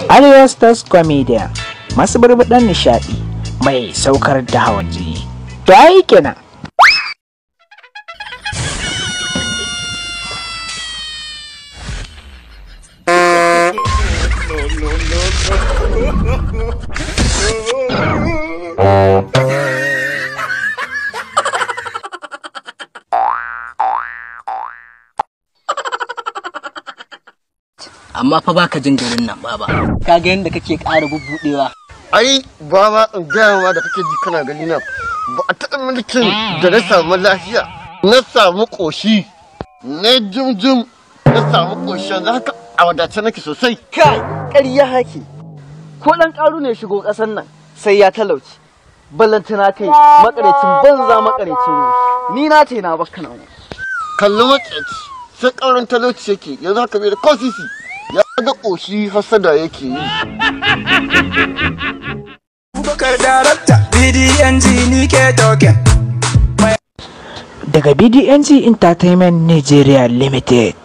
Arewa Stars Comedian masu barbaɗan nishaɗi mai saukar da hawan jini. To ai kenan. Amma fa baka jin garin nan, baba. Kaga yadda kake ƙara bubbudewa. Ai baba, in gaya ma da kake ji kana gani na, ba a taɓa mulkin da na samu lafiya, na samu ƙoshi, na jim-jim, na samu ƙoshi, yanzu haka a wadace nake sosai. Kai, ƙarya hake. Ko ɗan ƙaru ne shigo ƙasar nan sai ya talauci. Ballantana kai, makarecin banza, makarecin wofi. Ni na ce na baka nan. Kalli matsaci, sai ƙaurin talauci yake, yanzu haka bai da ko sisi, ya ga ƙoshi, hasada yake yi. Abubakar Darakta BDNG ni ke token. Daga BDNG Entertainment Nigeria Limited.